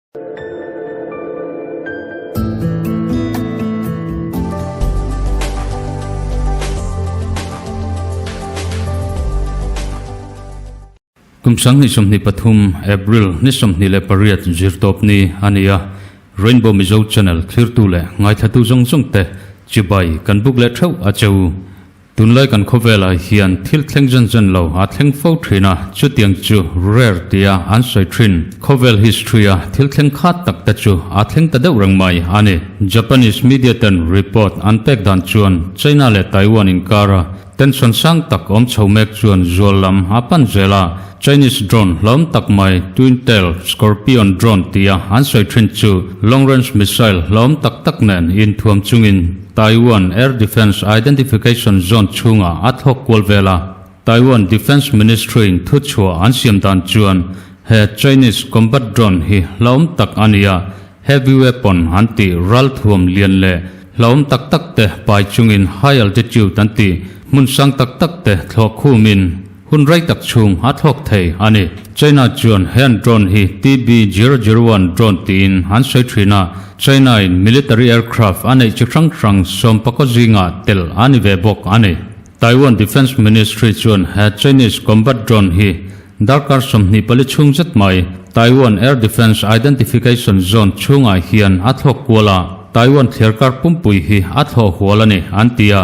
Kum 2023 April ni 28 zirtawp ni a ni a, Rainbow Mizo Channel thlirtu leh ngaithlatu zawng zawng te chibai kan buk leh theuh a che u. Tunlai kan khawvelah hian thil thleng zen zen lo a thleng fo thin a, chutiang chu rare tia an sawi thin. Khawvel history-a thil thleng khat tak te chu a thleng ta deuh reng mai a ni. Japanese media ten report an pek dan chuan China leh Taiwan inkara tension sang tak awm chho mek chuan zual lam a pan zel a, Chinese drone hlawm tak mai Twin Tail Scorpion drone tia an sawi thin chu long range missile hlawm tak tak nen inthuam chungin Taiwan Air Defence Identification Zone chhungah a thlawk kual vel a, Taiwan Defence Ministry-in thuchhuah an siam dan chuan he Chinese combat drone hi hlauhawm tak a ni a, heavy weapon an tih ralthuam lian leh hlauhawm tak tak te pai chungin high altitude an tih hmun sang tak tak te thlawh khumin hun rei tak chhung a thlawk thei a ni. China chuan he an drone hi TB001 drone tiin an sawi thin a, China-in military aircraft a neih chi hrang hrang sawmpakaw zingah tel a ni ve bawk a ni. Taiwan Defence Ministry chuan he Chinese combat drone hi darkar 24 chhung zet mai Taiwan Air Defence Identification Zone chhungah hian a thlawk kual a, Taiwan thliarkar pumpui hi a thlawh hual a ni, an ti a.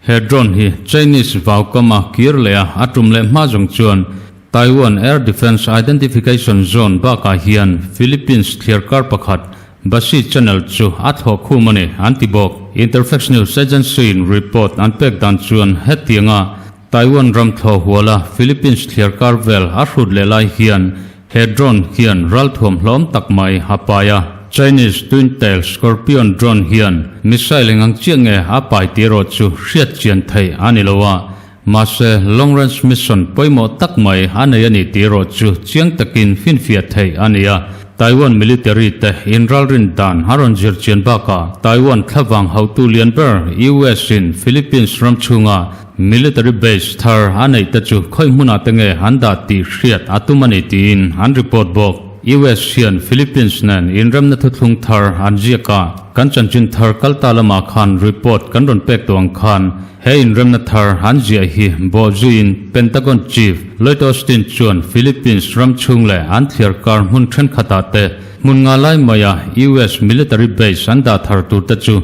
He drone hi Chinese vaukama kir leh a a tum leh hma zawng chuan Taiwan Air Defence Identification Zone bakah hian Philippines thliarkar pakhat Basi Channel chu a thlawh khum a ni, an ti bawk. Interfax News Agency-in report an pek dan chuan hetianga Taiwan ram thlawh huala Philippines thliarkar vel a hrut leh lai hian He drone hian ralthuam hlawm tak mai a pai a, Chinese twin-tail Scorpion drone hian missile eng ang chiah nge a pai tih erawh chu hriat chian theih a ni lo a, mahse long range mission pawimawh tak mai a nei a ni tih erawh chu chiang takin finfiah theih a ni a. Taiwan military te inralrin dan a rawn zir chian bakah Taiwan thlavang hautu lian ber US in Philippines ram chhunga Military base thar a neih te chu khawi hmunah te nge an dah tih hriat a tum a ni tiin an report bawk. US hian Philippines nen inremna thuthlung thar an ziak a, kan chanchin thar kal ta lamah khan report kan rawn pek tawh ang khan he inremna thar an ziah hi bawhzuiin Pentagon Chief Lloyd Austin chuan Philippines ram chhung leh an thliarkar hmun thenkhatah te hmun nga lai maia US military base an dah thar tur te chu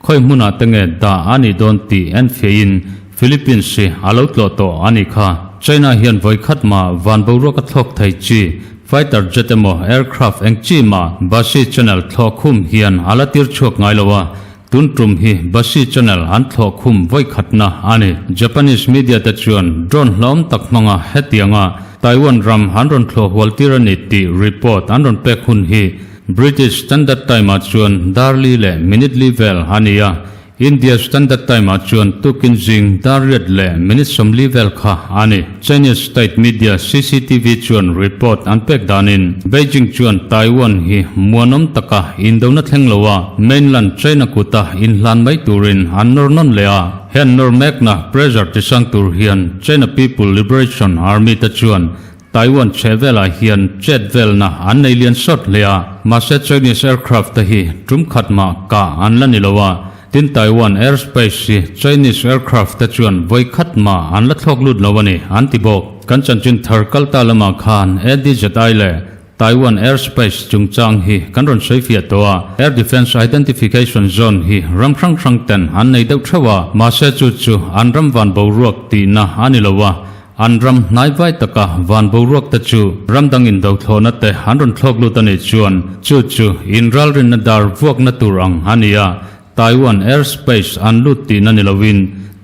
Khawi hmunah te nge dah a nih dawn tih en fiahin Philippines hi a lo tlawh tawh a nih kha. China hian vawi khat mah van boruak a thlawk thei chi, fighter jet emaw aircraft eng chi mah Basi Channel thlawh khum hian a la tir chhuak ngai lo a, tun tum hi Basi Channel an thlawh khum vawi khatna a ni. Japanese media te chuan drone hlawm tak hmanga hetianga Taiwan ram an rawn thlawh hual tir a ni tih report an rawn pek hun hi British Standard Time-ah chuan dar li leh minute li vel a ni a, India Standard Time-ah chuan tukin zing dar riat leh minute 40 vel kha a ni. Chinese state media CCTV chuan report an pek danin Beijing chuan Taiwan hi muanawm taka indona thleng lo a, mainland China kuta inhlan mai turin an nawr nawn leh a. He an nawr mekna pressure tisang tur hian China People Liberation Army te chuan Taiwan chhe velah hian chet velna an nei lian sawt hle a, mahse Chinese aircraft te hi tum khat mah kah an la ni lo a, tin Taiwan airspace hi Chinese aircraft te chuan vawi khat mah an la thlawk lut lo a ni, an ti bawk. Kan chanchin thar kal ta lamah khan ADZI leh Taiwan airspace chungchang hi kan rawn sawi fiah tawh a, Air Defence Identification Zone hi ram hrang hrang ten an nei deuh theuh a, mahse chu chu an ram van boruak tihna a ni lo a, An ram hnaivai taka van boruak te chu ram dang indothlawhna te an rawn thlawk lut a nih chuan chu chu inralrinna dar vuakna tur ang a ni a, Taiwan airspace an lut tihna ni loin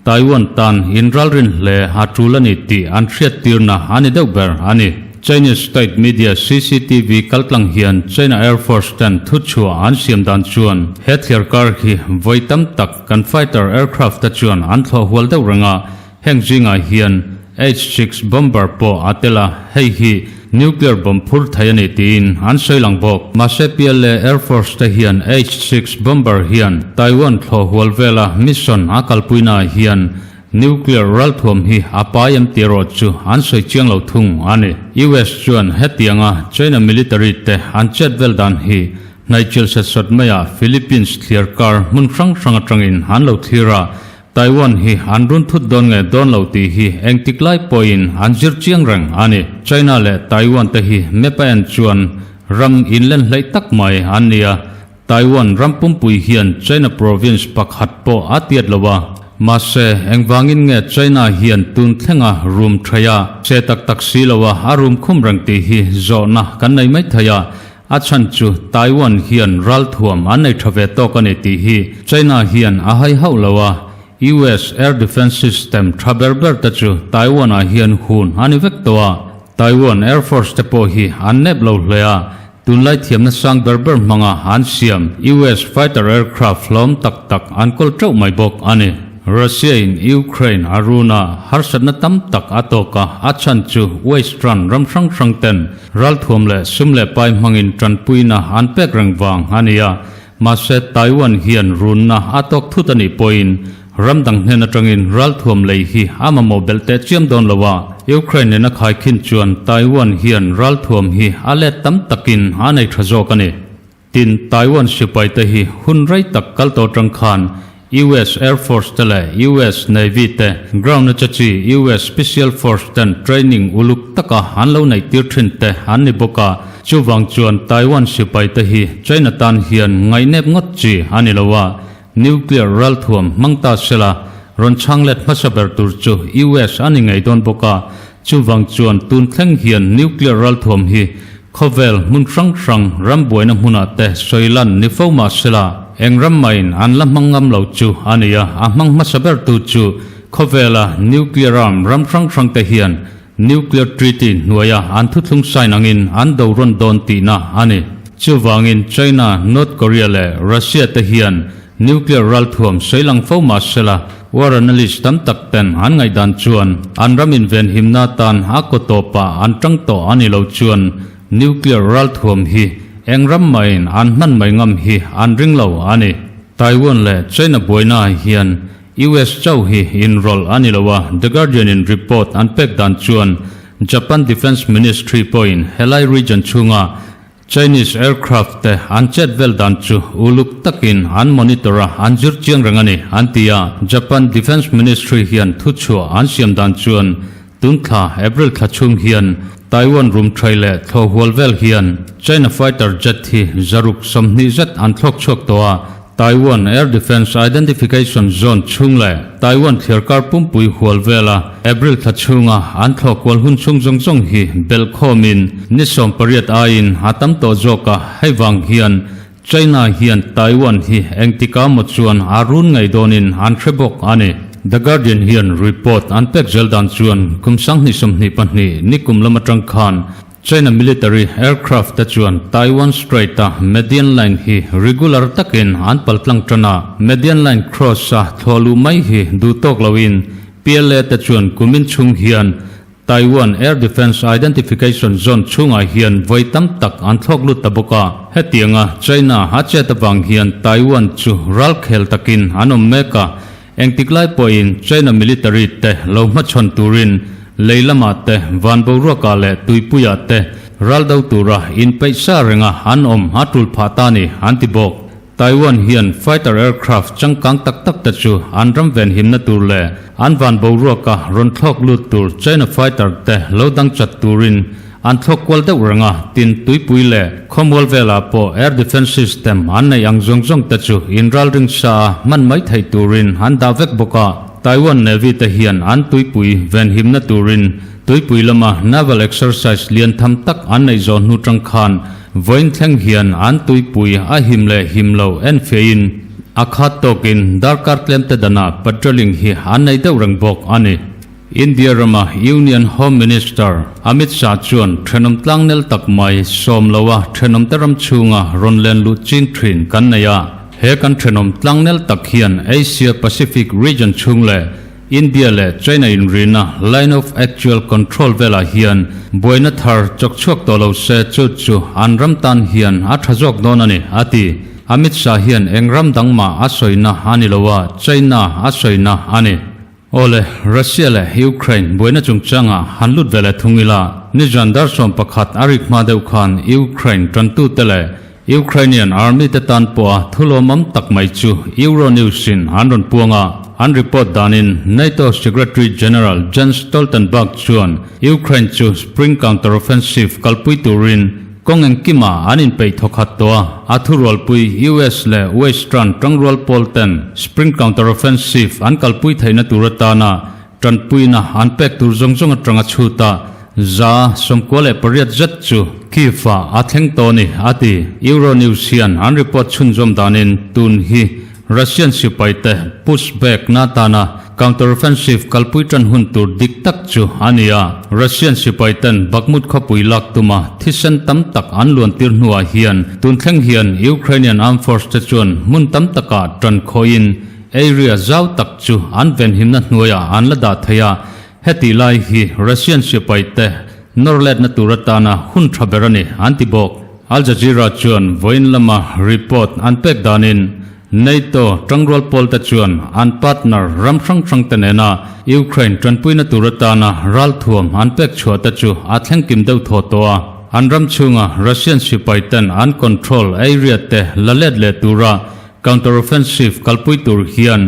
Taiwan tan inralrin hle a tul a ni tih an hriattirna a ni deuh ber a ni. Chinese state media CCTV kaltlang hian China Air Force ten thuchhuah an siam dan chuan he thliarkar hi vawi tam tak kan fighter aircraft te chuan an thlawh hual deuh reng a, Heng zingah hian H-six bomber pawh a tel a, hei hi nuclear bomb phur thei a ni tiin an sawi lang bawk. Mahse PLA Air Force te hian H-six bomber hian Taiwan thlawh hual vela mission a kalpuinaah hian Nuclear ralthuam hi a pai em tih erawh chu an sawi chiang lo thung a ni. US chuan hetianga China military te an chet vel dan hi hnaihchilh set sawt maiah Philippines thliar kar hmun hrang hrang atangin an lo thlir a, Taiwan hi an run thut dawn nge dawn lo tih hi engtik lai pawhin an zir chiang reng a ni. China leh Taiwan te hi map a en chuan ram inlen hleih tak mai an ni a, Taiwan ram pumpui hian China province pakhat pawh a tiat lo a, mahse engvangin nge China hian tun thlenga rum thei a, che tak tak si lo a a rum khum reng tih hi zawhna kan nei mai thei a, a chhan chu Taiwan hian ralthuam an nei tha ve tawk a ni tih hi China hian a hai hauh lo a, US air defence system tha ber ber te chu Taiwan ah hian hun a ni vek tawh a, Taiwan air force te pawh hi an nep lo hle a, Tunlai thiamna sang ber ber hmanga an siam US fighter aircraft hlawm tak tak an kawl teuh mai bawk a ni. Russia in Ukraine a run a, harsatna tam tak a tawk a, a chhan chu Western ram hrang hrang ten ralthuam leh sum leh pai hmangin tanpuina an pek reng vang a ni a. Mahse Taiwan hian runna a tawk thut a nih pawhin Ram dang hnen atangin ralthuam lei hi a mamawh belh teh chiam dawn lo a, Ukraine nena khaikhin chuan Taiwan hian ralthuam hi a let tam takin a nei tha zawk a ni. Tin, Taiwan sipai te hi hun rei tak kal tawh atang khan US Air Force te leh US Navy te ground a che chi US Special Force ten training uluk taka an lo neih tir thin te an ni bawk a, chuvang chuan Taiwan sipai te hi China tan hian ngaihnep ngawt chi a ni lo a, Nuclear ralthuam hmang ta sela, rawn chhang let hmasa ber tur chu US a ni ngei dawn bawk a, chuvang chuan tun thleng hian nuclear ralthuam hi khawvel hmun hrang hrang ram buaina hmunah te sawi lan ni fo mah sela, eng ram mahin an la hmang ngam lo chu a ni a, a hmang hmasa ber tu chu khawvela nuclear arm ram hrang hrang te hian Nuclear Treaty hnuaia an thuthlung sign angin an do rawn dawn tihna a ni. Chuvangin China, North Korea leh Russia te hian nuclear ralthuam sawi lang fo mah sela, war analyst tam tak ten an ngaihdan chuan an ram invenhimna tan a kaw tawpah an tang tawh a ni lo chuan nuclear ralthuam hi eng ram mahin an hman mai ngam hi an ring lo a ni. Taiwan leh China buaina hian US chauh hi inrawlh a ni lo a, The Guardian in report an pek dan chuan Japan Defence Ministry pawhin helai region chhunga Chinese aircraft te an chet vel dan chu uluk takin an monitor a, an zir chiang reng a ni, an ti a. Japan Defence Ministry hian thuchhuah an siam dan chuan tun thla April thla chhung hian Taiwan rum thai leh thlawh hual vel hian China fighter jet hi zaruk 20 zet an thlawk chhuak tawh a, Taiwan Air Defense Identification Zone chhung leh Taiwan thliarkar pumpui hual vela April thla chhunga an thlawh kual hun chhung zawng zawng hi belh khawmin ni 18 aiin a tam tawh zawk a, hei vang hian China hian Taiwan hi engtika maw chuan a run ngei dawnin an hre bawk a ni. The Guardian hian report an pek zel dan chuan kum 2022 ni kum lam atang khan China military aircraft te chuan Taiwan Strait a median line hi regular takin an paltlang tan a, median line cross a thlawh luh mai hi duh tawk loin PLA te chuan kumin chhung hian Taiwan Air Defense Identification Zone chhungah hian vawi tam tak an thlawk lut ta bawk a. Hetianga China a chet avang hian Taiwan chu ralkhel takin an awm mek a, Engtik lai pawhin China military te lo hmachhawn turin lei lamah te, van boruakah leh tuipuiah te ral do tura inpeih sa renga an awm a tul phah ta ni, an ti bawk. Taiwan hian fighter aircraft changkang tak tak te chu an ram venhimna tur leh an van boruaka rawn thlawk lut tur China fighter te lo dang chat turin An thlawk kual deuh reng a, tin tuipui leh khawmual velah pawh air defence system an neih ang zawng zawng te chu inralring sa a hman mai theih turin an dah vek bawk a. Taiwan Navy te hian an tuipui venhimna turin tuipui lama naval exercise lian tham tak an neih zawh hnu tang khan vawiin thleng hian an tuipui a him leh him lo enfiahin a khat tawkin darkar tlem te danah patrolling hi an nei deuh reng bawk a ni. India rama Union Home Minister Amit Shah chuan thenawm tlangnel tak mai sawm loa thenawmte ram chhunga rawn len luh ching thin kan nei a. He kan thenawm tlangnel tak hian Asia Pacific region chhung leh India leh China inrina Line of Actual Control velah hian buaina thar chawk chhuak tawh lo se chu chu an ram tan hian a tha zawk dawn a ni, a ti. Amit Shah hian eng ram dang mah a sawina a ni lo a, China a sawina a ni. Awle, Russia leh Ukraine buaina chungchangah han lut ve leh thung ila, nizan dar 11 a rik hma deuh khan Ukraine tantute leh Ukrainian Army te tan pawha thulawmawm tak mai chu Euronews in an rawn puang a, an report danin NATO Secretary General Jens Stoltenberg chuan Ukraine chu Spring Counteroffensive kalpui turin kawng engkimah an inpeih thawkhat tawh a, a thurualpui US leh Western tangrual pawl ten Spring Counteroffensive an kalpui theihna tur atana Tanpuina an pek tur zawng zawng atanga chhuta 98 zet chu Kyiv-ah a thleng tawh a ni, a ti. Euronews hian an report chhunzawm danin tun hi Russian sipaite push back na atana counter-offensive kalpui tan hun tur dik tak chu a ni a. Russian sipaiten Bakhmut khawpui lak tuma thisen tam tak an luantir hnuah hian tun thleng hian Ukrainian Armed Force te chuan hmun tam takah tan khawhin Area zau tak chu an venhimna hnuaiah an la dah thei a, heti lai hi Russian sipaite nawr letna tur atana hun tha ber a ni, an ti bawk. Al Jazeera chuan vawiin lama report an pek danin NATO tangrual pawlte chuan an partner ram hrang hrangte nena Ukraine tanpuina tur atana ralthuam an pek chhuah te chu a thlengkim deuh thaw tawh a, an ram chhunga Russian sipaiten an control area te la let leh tura Counter-offensive kalpui tur hian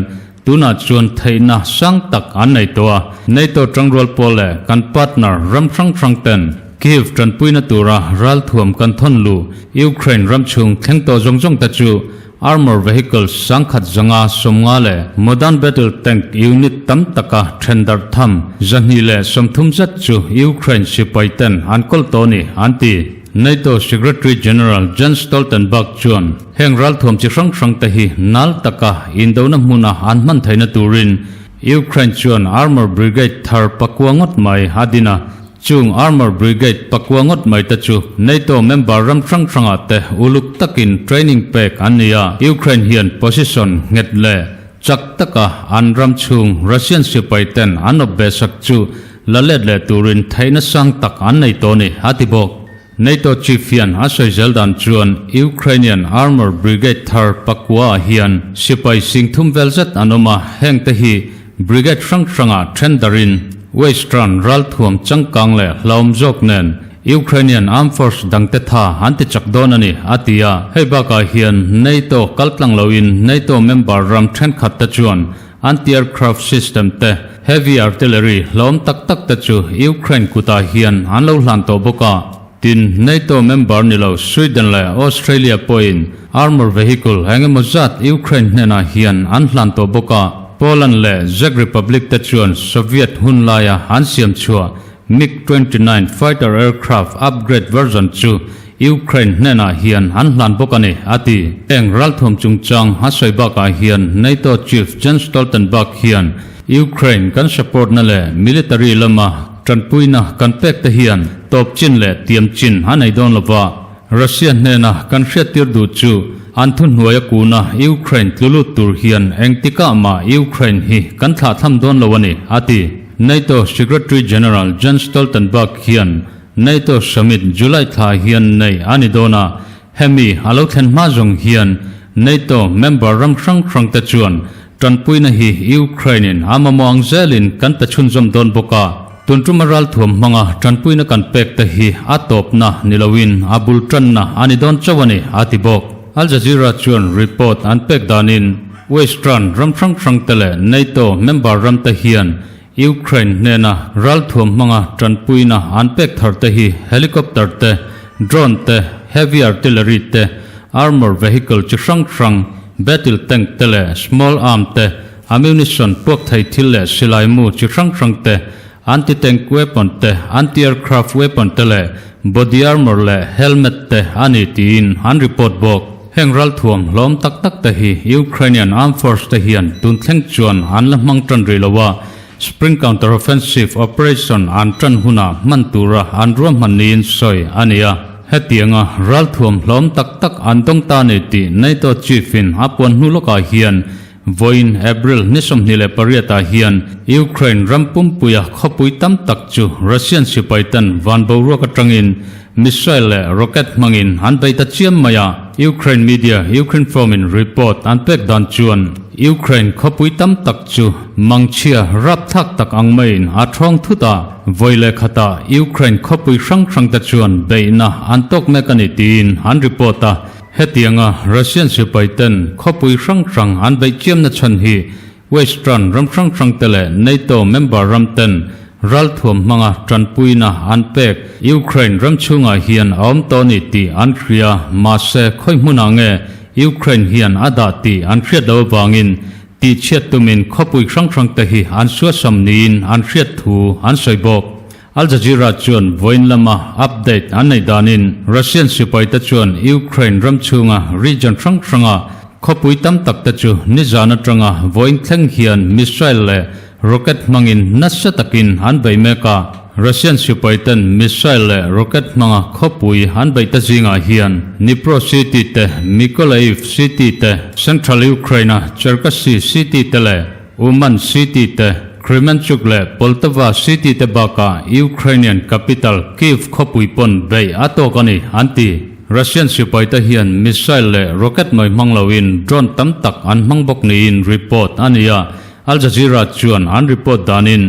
tunah chuan theihna sang tak an nei tawh a, NATO tangrual pawl leh kan partner ram hrang hrang ten Kyiv tanpuina tura ralthuam kan thawn luh Ukraine ram chhung thleng tawh zawng zawng te chu armour vehicles 1500 leh modern battle tank unit tam taka then darh tham 230 zet chu Ukraine sipai ten an kawl tawh a ni, an ti. NATO Secretary General Jens Stoltenberg chuan heng ralthuam chi hrang hrang te hi nal taka indona hmuna an hman theihna turin Ukraine chuan Armour Brigade thar pakua ngawt mai a din a, chung Armour Brigade pakua ngawt mai te chu NATO member ram hrang hrangah te uluk takin training pek an ni a, Ukraine hian position nghet leh chak taka an ram chhung Russian sipai ten an awp ve sak chu la let leh turin theihna sang tak an nei tawh a ni, a ti bawk. NATO chief hian a sawi zel dan chuan Ukrainian Armour Brigade thar pakua ah hian sipai 30,000 vel zet an awm a, hengte hi brigade hrang hrangah then darin Western ralthuam changkang leh hlauhawm zawk nen Ukrainian Armed Force dangte tha an ti chak dawn a ni, a ti a. Hei bakah hian NATO kaltlang loin NATO member ram thenkhat te chuan Anti-aircraft system te, heavy artillery hlawm tak tak te chu Ukraine kutah hian an lo hlan tawh bawk a. Tin, NATO member ni lo Sweden leh Australia pawhin armour vehicle eng emaw zat Ukraine hnenah hian an hlan tawh bawk a. Poland leh Czech Republic te chuan Soviet hun laia an siam chhuah MiG 29 fighter aircraft upgrade version chu Ukraine hnenah hian an hlan bawk a ni, a ti. Heng ralthuam chungchang a sawi bakah hian NATO chief Jens Stoltenberg hian Ukraine kan support na leh military lama tanpuina kan pek te hian tawp chin leh tiam chin a nei dawn lova, Russia hnena kan hriattir duh chu an thuhnuai a kuna Ukraine tlulut tur hian engtikah mah Ukraine hi kan thlahthlam dawn lo a ni, a ti. NATO Secretary General Jens Stoltenberg hian NATO Summit July thla hian nei a ni dawn a, hemi a lo thlen hma zawng hian NATO member ram hrang hrang te chuan tanpuina hi Ukraine in a mamawh ang zelin kan pe chhunzawm dawn bawk a, tun tuma ralthuam hmanga tanpuina kan pek te hi a tawpna ni loin a bul tanna a ni dawn chauh a ni, a ti bawk. Al Jazeera chuan report an pek danin Western ram hrang hrang te leh NATO member ram te hian Ukraine hnena ralthuam hmanga tanpuina an pek thar te hi helicopter te, drone te, heavy artillery te, armour vehicle chi hrang hrang, battle tank te leh small arm te, ammunition puak thei thil leh silai mu chi hrang hrang te, anti-tank weapon te, anti-aircraft weapon te leh body armour leh helmet te a ni tiin an report bawk. Heng ralthuam hlawm tak tak te hi Ukrainian Armed Force te hian tun thleng chuan an la hmang tan rih lo a, Spring Counter-Offensive Operation an tan hunah hman tura an ruahman niin sawi a ni a. Hetianga ralthuam hlawm tak tak an dawng ta nei tih NATO Chief in a puan hnu lawkah hian vawiin April ni 28 ah hian Ukraine ram pumpuia khawpui tam tak chu Russian sipai ten van boruak atangin missile leh rocket hmangin an bei ta chiam mai a. Ukraine media Ukrinform-in report an pek dan chuan Ukraine khawpui tam tak chu mangchhia rapthlak tak ang maiin a thawng thut a, vawi leh khatah Ukraine khawpui hrang hrangte chuan beihna an tawk mek a ni tiin an report a. Hetianga Russian sipaiten khawpui hrang hrang an beih chiamna chhan hi Western ram hrang hrangte leh NATO member ramten ralthuam hmanga tanpuina an pek Ukraine ram chhungah hian a awm tawh a ni tih an hria. Mahse, khawi hmunah nge Ukraine hian a dah tih an hriat loh avangin tihchhiat tumin khawpui hrang hrangte hi an suasam niin an hriat thu an sawi bawk. Al Jazeera chuan vawiin lama update an neih danin Russian sipaite chuan Ukraine ram chhunga region hrang hranga khawpui tam tak te chu nizan atanga vawiin thleng hian missile leh rocket hmangin nasa takin an bei mek a. Russian sipaiten missile leh rocket hmanga khawpui an beih te zingah hian Dnipro city te, Mykolaiv city te, central Ukraine-a Cherkasy city te leh Uman city te, Kremenchuk leh Poltava city te bakah Ukrainian capital Kyiv khawpui pawn beih a tawk a ni, an ti. Russian sipaite hian missile leh rocket mai hmang loin drone tam tak an hmang bawk niin report a ni a. Al Jazeera chuan an report danin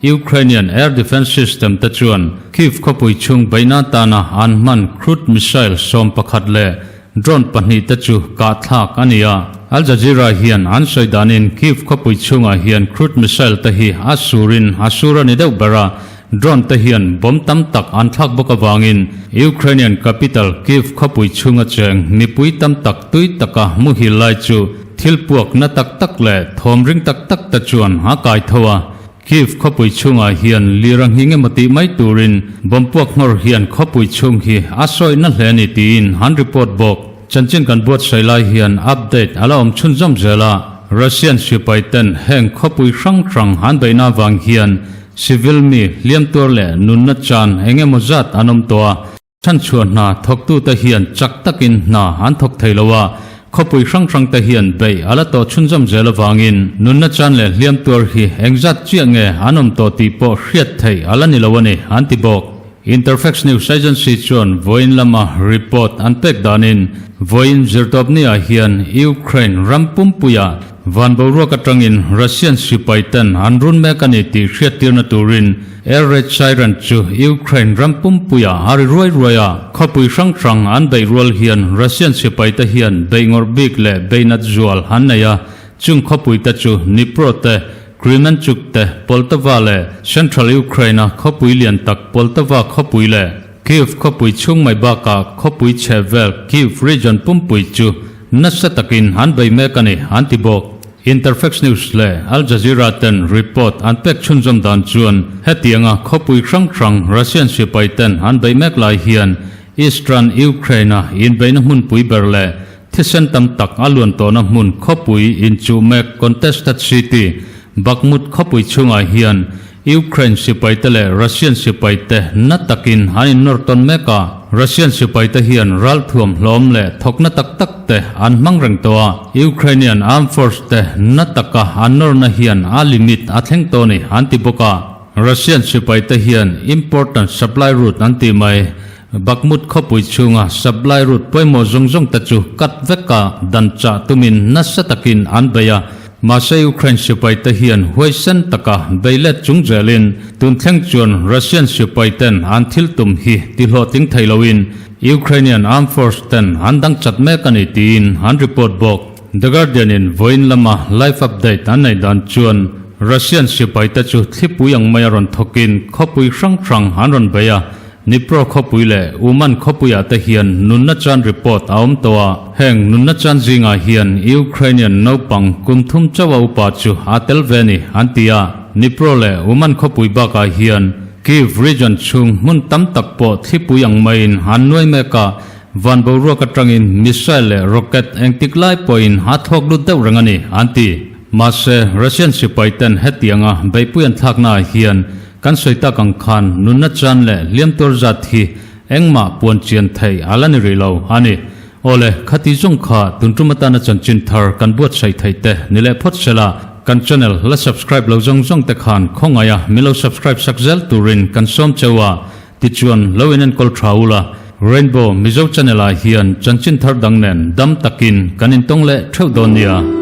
Ukrainian air defence system te chuan Kyiv khawpui chhung beihna atana an hman crude missile 11 leh Drone pahnihte chu kahthlak a ni a. Al Jazeera hian an sawi danin Kyiv khawpui chhungah hian crude missile te hi a surin a sur a ni deuh ber a, drone te hian bomb tam tak an thlak bawk avangin Ukrainian capital Kyiv khawpui chhunga cheng mipui tam tak tui taka muhil lai chu thil puak na tak tak leh thawm ring tak tak te chuan a kai tho a. Kyiv khawpui chhungah hian lir a nghing emaw tih mai turin bomb puak nghawr hian khawpui chhung hi a sawihna hle a ni tiin an report bawk. Chanchin kan buatsaih lai hian update a la awm chhunzawm zel a, Russian sipai ten heng khawpui hrang hrang an beihna avang hian civil mi hliam tuar leh nunna chan eng emaw zat an awm tawh a, Chhanchhuah hna thawktute hian chak takin hna an thawk thei lo a, khawpui hrang hrangte hian beih a la tawh chhunzawm zel avangin nunna chan leh hliam tuar hi engzat chiah nge an awm tawh tih pawh hriat theih a la ni lo a ni, an ti bawk. Interfax News Agency chuan vawiin lama report an pek danin vawiin zirtawpniah hian Ukraine ram pumpuiah Van boruak atangin Russian sipai ten an run mek a ni tih hriattirna turin air raid siren chu Ukraine ram pumpuiah a ri ruai ruai a. Khawpui hrang hrang an beih rual hian Russian sipai te hian beih ngawrh bik leh beih nat zual an nei a, chung khawpui te chu Dnipro te, Kremenchuk te, Poltava leh Central Ukraine-a khawpui lian tak Poltava khawpui leh Kyiv khawpui chhung mai bakah khawpui chhe vel Kyiv region pumpui chu Nasa takin an bei mek a ni, an ti bawk. Interfax News leh Al Jazeera ten report an pek chhunzawm dan chuan hetianga khawpui hrang hrang Russian sipai ten an bei mek lai hian Eastern Ukraine-a inbeihna hmunpui ber leh thisen tam tak a luan tawhna hmun khawpui inchuh mek contested city Bakhmut khawpui chhungah hian Ukraine sipaite leh Russian sipaite na takin an innawr tawn mek a, Russian sipaite hian ralthuam hlawm leh thawkna tak tak te an hmang reng tawh a, Ukrainian armed force te na taka an nawrna hian a limit a thleng tawh a ni an ti bawk a. Russian sipaite hian important supply route an tih mai, Bakhmut khawpui chhunga supply route pawimawh zawng zawng te chu cut veka dan chah tumin nasa takin an bei a, Mahse Ukraine sipaite hian huaisen taka bei let chung zelin tun thleng chuan Russian sipaiten an thil tum hi ti hlawhtling thei loin Ukrainian Armed Force ten an dang chat mek a ni tiin an report bawk. The Guardian in vawiin lama live update an neih dan chuan Russian sipaite chu thlipui ang mai a rawn thawkin khawpui hrang hrang an rawn bei a, Dnipro khawpui leh Uman khawpuiah te hian nunna chan report a awm tawh a, heng nunna chan zingah hian Ukrainian naupang kum thum chauha upa chu a tel ve a ni, an ti a. Dnipro leh Uman khawpui bakah hian Kyiv region chhung hmun tam tak pawh thlipui ang maiin an nuai mek a, van boruak atangin missile leh rocket engtik lai pawhin a thlawk lut deuh reng a ni, an ti. Mahse, Russian sipaiten hetianga beihpui an thlaknaah hian Kan sawi tak ang khan nunna chan leh hliam tuar zat hi engmah puan chian theih a la ni rih lo a ni. Awle, khati zawng kha tun tum atana chanchin thar kan buatsaih theih te ni leh phawt sela, kan channel la subscribe lo zawng zawng te khan khawngaih a min lo subscribe sak zel turin kan sawm cheu a, tichuan lo in enkawl tha ula. Rainbow Mizo Channel ah hian chanchin thar dang nen dam takin kan intawng leh theuh dawn nia.